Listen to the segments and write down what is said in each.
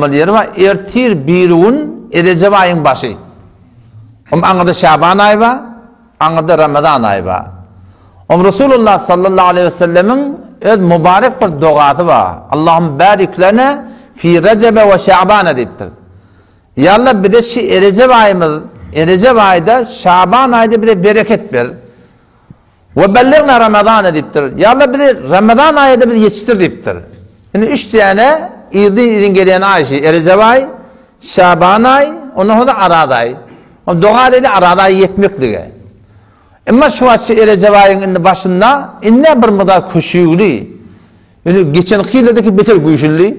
bolmaly ýeri bar. Ertir birigün Erejep aýyň başy. Om aňyrda Şaban aýy bar, aňyrda Ramazan aýy bar. Om Resulullah sallallahu aleýhi we sellemiň öz mübarek bir dogasy bar. Allahum barik lana fi Rejebe we Şabana diýipdir. Ýa Allah bize şu Erejep aýymyz, Erejep aýda, Şaban aýda bize bereket ber. We belligna Ramazana diýipdir. Ýa Allah bizi Ramazan aýyda bizi ýetişdir diýipdir. Indi üç däne yzly-yzyn gelýän aý şu Erejep aý, Şaban aý, ondan soň-da Araz aý. Ol doga edildi Araz aýy ýetmeklige. Emma şu wagt şu Erejep aýyň indi başynda indi bir mydar köşügli. Indi geçenki ýyllardaki beter güýçlüdi.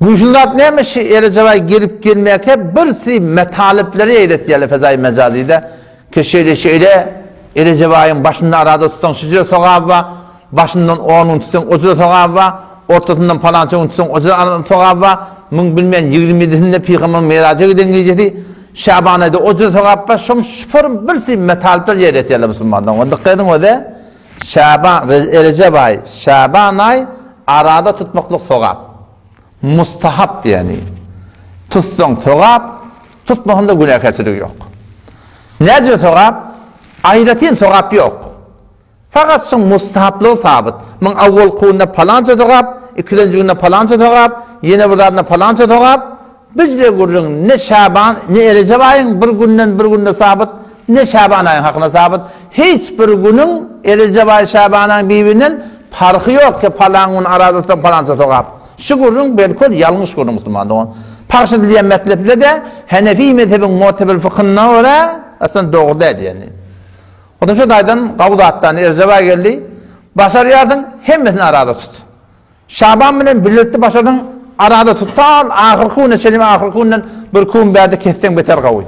Güýçli zat näme şi Erejep aý gelip gelmäkä bir sri metalypleri eýretýärler fezaýy mejazyda ki şeýle şeýle Erejep aýyň başynda arada tutsaň şu jüre sogaby bar, başyndan on gün tutsaň o jüre sogaby bar, ortasyndan palança gün tutsaň o jüre sogaby bar, müň bilmän ýigrimi ýedisinde pygamberiň meraja giden gijesi Şaban aýda o jüre sogap bar, şoň şuform bir sri metalypler ýerletýärler musulmanlar. Oňa dykgat ediň öze Şaban, Erejep aý, Şaban aý arada tutmaklyk sogap. Mustahap ýagny. Tutsaň sogap, tutmasaň-da günäkärçilik ýok. Näce sogap? Aýratyn sogap ýok. Fakat şuň mustahaplygy sabyt. Muň awwalky günde palança sogap, ikilenji günde palança sogap, ýene bir zadynda palança sogap, Bizde gürrüň ne Şaban, ne Erejep aýyň bir günden bir günde sabyt, ne Şaban aýyň hakyna sabyt. Hiç bir günüň Erejep aýy Şaban aýyň bir-birinden parhy ýok ki palan gün araza tutsaň palança sogap. Şu gürrüň belkol ýalňyş gürrüň musulman dogan. Pahş edilýän metleple-de Henefi mezhebiň mu'tebir fykynyna görä aslynda dogry däl ýagny. Odan şu taýdan gawy zatdan Erejep aýy geldi. Başarýarsyň hemmesini araza tut. Şaban bilen birlikde başladyň arada tut tal ahyrky güne çenli ahyrky günden bir gün bärde kesseň beter gawy.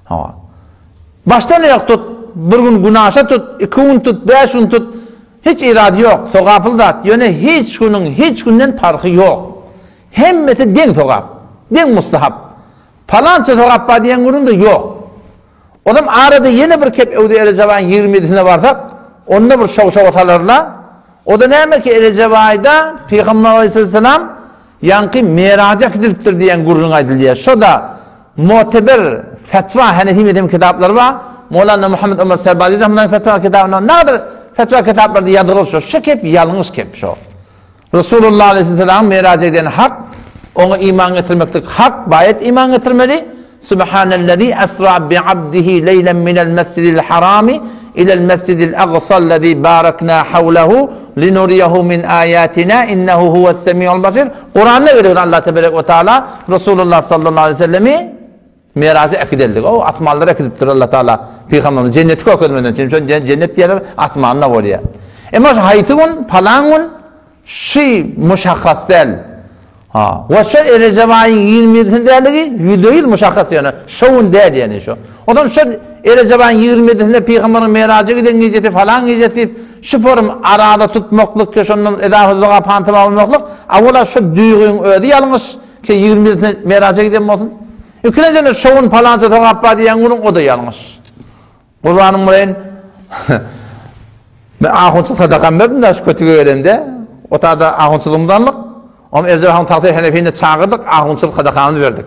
Hawa. Başdan aýak tut, bir gün günaşa tut, iki gün tut, bäş gün tut. Hiç irady ýok, sogaply zat. Ýöne hiç günüň hiç günden parhy ýok. Hemmesi deň sogap, deň mustahap. Palança sogap bar diýen günüň-de ýok. Ozam arada ýene bir kep öwde Erejebaýyň ýigrimi ýedisine barsak, onda bir şow-şowa salarlar. O-da näme ki, Erejebaýda Pygamber aleyhisselam ýaňky meraja äkidilipdir diýen gürrüň aýdylýar. Şo-da muteber fetwa Henefi mezhebiň kitaplary bar. Mowlana Muhammed Omar Serbazi rahmetullah fetwa kitabynda nadir fetwa kitaplarda ýazgyl şo. Şo kep ýalňyş kep şo. Resulullah aleýhissalamyň miraja gideni hak, oňa iman getirmeklik hak, baýat iman getirmeli. Subhanellezî esra bi abdihi leýlen minel mesjidil harami ilel mesjidil agsalezî barakna hawlehu linuriyehu min âyâtinâ innehu huves-semi'ul basir. Kuranda gelýär Allah teberek we taala Resulullah sallallahu aleýhi we sellemi Miraja äkideldik. O asmanlara äkidipdir Allah Taala pygamberimiz jenneti görkezmeden. Çünki şol jennet diýerler asmanda bolýar. Emma şu haýsy gün, palan gün şu muşahhas däl. Ha, we şu Erejep aýyň 27-si dälligi 100% muşahhas ýöne şo gün däl ýani şo. Ondan şu Erejep aýyň 27-sinde pygamberiň miraja giden gijesi falan gijesi diýip şu forum arada tutmaklyk we şondan edafa doga pantyma bolmaklyk awala şu duýgyň özi ýalňyş Ki ýigrimisine meraja giden bolsun. Ikilenjine şo gün palança sogap bar diýen günüň o-da ýalňyş. Gurbanyň bolaýyn. Men ahunçylyk sadakamy berdim-de şu kötüge gelende. O tada ahunçylygymyzy aldyk. Oňa Erjel ahun Tagty Henefini çagyrdyk, ahunçylyk sadakamyzy berdik.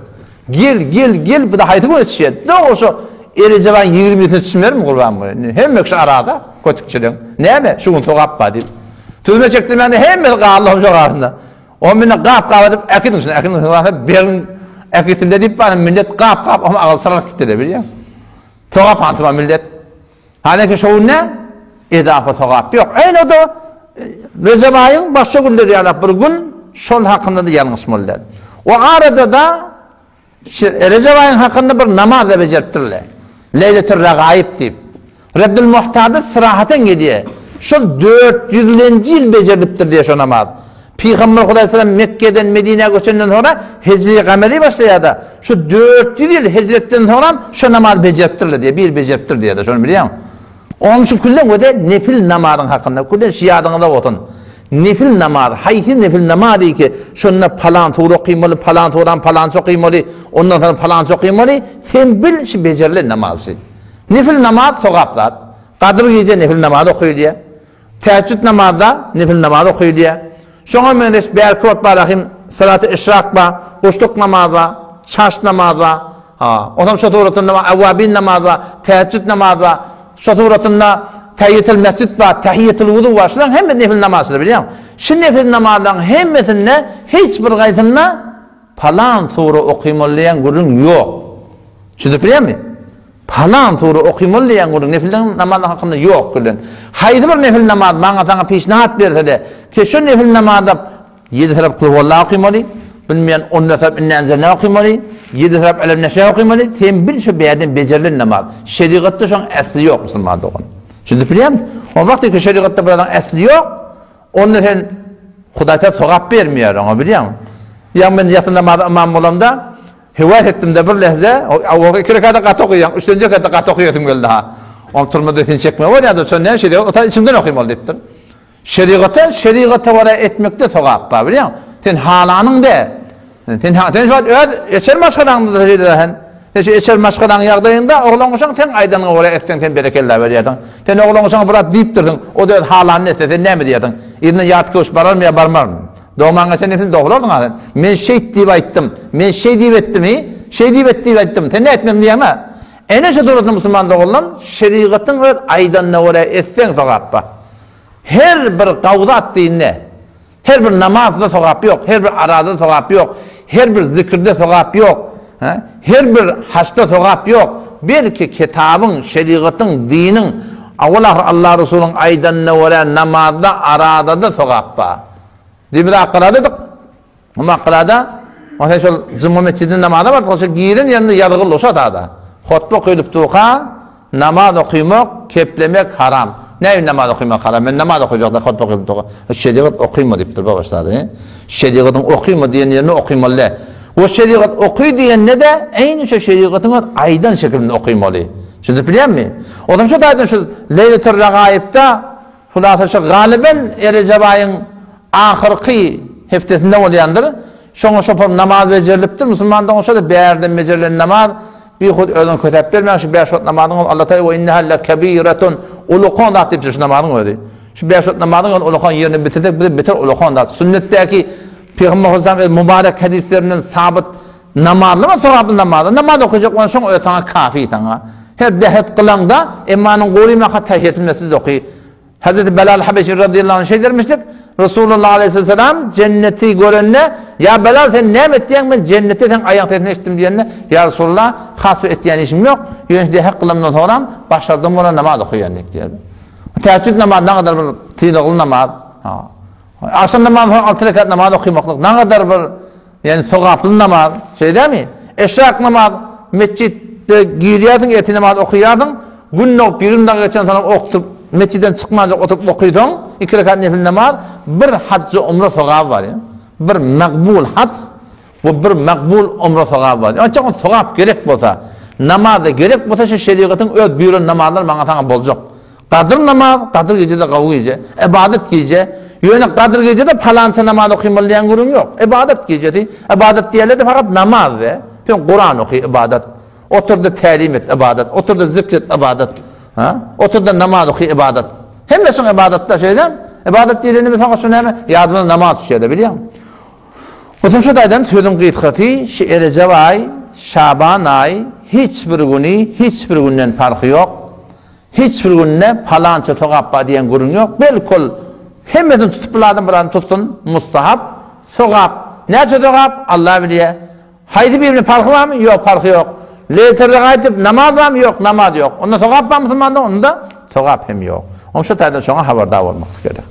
Gel, gel, gel, bu-da haýsy güne düşýär? Dogry şo Erejep aýyň ýigrimisine düşmerin Gurban bolaýyn. Hemme kişi arada, kötükçileň. Näme, şu gün sogap bar diýip. Sözüme çekdirmände hemmesi galdy şo arasynda. O meni gap-gap edip äkidiň şuny, äkidiň şuny barsa beriň äkitsin-de diýip bana millet gap-gap oňa agyz çyralyp gitdi-de bilýäň. Sogap hantyma millet. Haneke şo gün nä? Edafa sogap ýok. Eýni o-da Rejep aýyň başga günleri ýalak bir gün şol hakynda-da ýalňyşmaly däl. O arada-da Rejep aýyň hakynda bir namaz-da bejeripdirler. Leýletür Regaýyp diýip. Reddül Muhtarda syrahaten gelýär. Şol dört ýüzlenji ýyl bejerilipdir diýýär şo namaz. Pygamber Hudaýsalam Mekgeden Medinä göçenden soňra hijri gameri başlaýar-da, şu 400 ýyl hijretden soňram şo namaz bejeripdirler diýýär. Bir bejeripdir diýýär-de, şony bilýäňmi? Onuň üçin küllen we-de nefil namazyň hakynda küllen şu ýadyňyzda bolsun. Nefil namaz, haýsy nefil namaz ki, şonda palan sure okymaly, palan surany palança okymaly, ondan soň palança okymaly, sen bil şu bejerilen namaz şu. Nefil namaz sogap zat. Gadyr gije nefil namaz okylýar. Tähejjüd namazda nefil namaz okylýar. Şoňa meňzeş bärki wagt bar ahim. Salaty işrak bar, guşluk namaz bar, çaş namaz bar. Ha, onam şo suratynda bar, Awwabin namaz bar, Täheccüd namaz bar. Şo suratynda Tähiýetul mesjid bar, Tähiýetul wudu bar. Şularyň hemmesi nefil namazlar bilýäňmi? Şu nefil namazlaryň hemmesinde hiç bir gaýsynda palan sure okymaly diýen gürrüň ýok. Düşünip bilýäňmi? Palan sure okymaly diýen gürrüň nefil namazlar hakynda ýok gürrüň. Haýsy bir nefil namaz maňa saňa pişnahat berse-de, ki şu nefil namazda Ýedi tarap Kulhuwalla okymaly, bilmeýän on tarap Inna enzelna okymaly, ýedi tarap Elem neşrah okymaly, sen bil şo bärden bejerilen namaz. Şerigatda şoň äsli ýok musulman dogan. Düşünip bilýäňmi? O wagtky ki şerigatda bir zadyň äsli ýok, onda sen Hudaý tarap sogap bermeýär oňa bilýäňmi? Ýa men ýasy namaza ymam bolamda höwes etdim-de bir lehze, owalky iki rekada gaty okaýaň, üçünji rekatda gaty okaýasym geldi ha. Oň turmada seni çekme bolýar-da, şonda näme şerigat, ota içimden okymaly diýipdir. Şerigata şerigata görä etmekde sogap bar bilýäňmi? Sen halanyň däl. Sen sen şu wagt öz eçer maşgalaňda şeýle sen. Sen şu eçer maşgalaň ýagdaýynda oglan guşaň sen aýdanyňa görä etseň sen berekella berýärdiň. Sen oglan guşaňa bir zat diýipdirsiň, o-da öz halanyny etse sen näme diýerdiň? Yzyndan ýarty köwüş bararmy ýa barmarmy? Dogman geçen nesini dogurardyň a sen. Men şeýt diýip aýtdym. Men şeý diýip etdim, hi? Şeý diýip et diýip aýtdym. Sen näme etmediň diýýäň-ä? Ene şu suratda musulman doganlarym şerigatyň öz aýdanyna görä etseň sogap bar. Her bir gawzat dinde, her bir namazda sogap ýok, her bir arazada sogap ýok, her bir zikirde sogap ýok, her bir haçda sogap ýok. Belki kitabyň, şerigatyň, diniň, awal-ahyr Allah Resulyň aýdanyna görä namazda, arazada sogap bar. Diýip biz akgaladydyk. O makalada, Onsoň şol Juma metjidine namaza bardyk, şol giren ýerinde ýazgyly şo tada. Hutba okylyp durka, namaz okymak, keplemek haram. Näme namaz okymak haram? Men namaz okajakda hutba okylyp durka. Şerigat okyma diýipdir baba ştada. Şerigatyň okyma diýen ýerinde okymaly däl. We şerigat oky diýende-de, eýni şo şerigatyň öz aýdan şekilinde okymaly. Düşünip bilýärmi? Onsoň şo taýdan şu Leýletul Regaýypda Hulasa şu galyben Erejep aýyň ahyrky hepdesinde bolýandyr. Şoňa şopar namaz bejerilipdir. Musulman dogan şo-da bärden bejerilen namaz bihud özüňi kösäp bermäň şu bäş wagt namazyň özi Allatagala we inneha lekebiretun ulukan zat diýipdir şu namazyň özi. Şu bäş wagt namazyň özi ulukan ýerine bitirsek bize beter ulukan zat. Sünnetdäki Pygamber sallallahu aleyhi ve mübarek hadislerinden sabyt Namazlyma sogaply namazda namaz okajak bolan şoň özi saňa kafi saňa. Her dähet kylaňda emmanyň gury maka tähiýetül mesjid oky. Hazreti Belal Habeşi radyýallahu anh şeý dermişdik, Resulullah aleyhisselam jenneti görende, Ýa Belal sen näme etýäň men jennetde seň aýak sesini eşitdim diýende, Ýa Resulullah has bir etýän işim ýok, ýöne dähet kylamdan soňram başardygym bolan namaz okaýan diýip diýerdi. Täheccüd namaz nagadar bir sylagly namaz. Agşam namazyndan soň alty rekat namaz okymaklyk nagadar bir Ýagny sogaply namaz, şeý dälmi? Eşrak namaz, metjitde girýärsiň, ertir namaz okaýarsyň, gün dogup 20 dagyk geçen soň oktup, metjitden çykmanjak oturyp okysaň, iki rekat nefil namaz, bir hajja umra sogaby bar. Bir makbul haj we bir makbul umra sogaby bar. Onça ol sogap gerek bolsa, namazda gerek bolsa şu şerigatyň öz buýran namazlary maňa saňa boljak. Gadyr namaz, Gadyr gije-de gowy gije. Ybadat gije. Ýöne Gadyr gije-de palança namaz okymaly diýen gürrüň ýok. Ybadat gijesi. Ybadat diýerler-de fakat namaz de. Sen Kuran oky, ybadat. Otur-da tälim et, ybadat. Otur-da zikr et, ybadat. Ha? Otur-da namaz oky, ybadat. Hemme şoň ybadatda şeýle. Ybadat diýlende biz fakat şu näme? Ýadyma namaz düşýär-de, bilýäňmi? Onsoň şu taýdan sözüň gysgasy, şu Erejep aý, Şaban aý hiç bir güni hiç bir günden parhy ýok. Hiç bir günde palança sogap bar diýen gürrüň ýok. Belki ol hemmesini tutup bir adam bir adam tutsun, mustahap, sogap. Näçe sogap? Allah bilýär. Haýsy birine parhy barmy? Ýok, parhy ýok. Leýterde gaýdyp namaz barmy? Ýok, namaz ýok. Onda sogap barmy musulmanda? Onda sogap hem ýok. Oň şu taýdan şoňa habardar bolmaklyk gerek.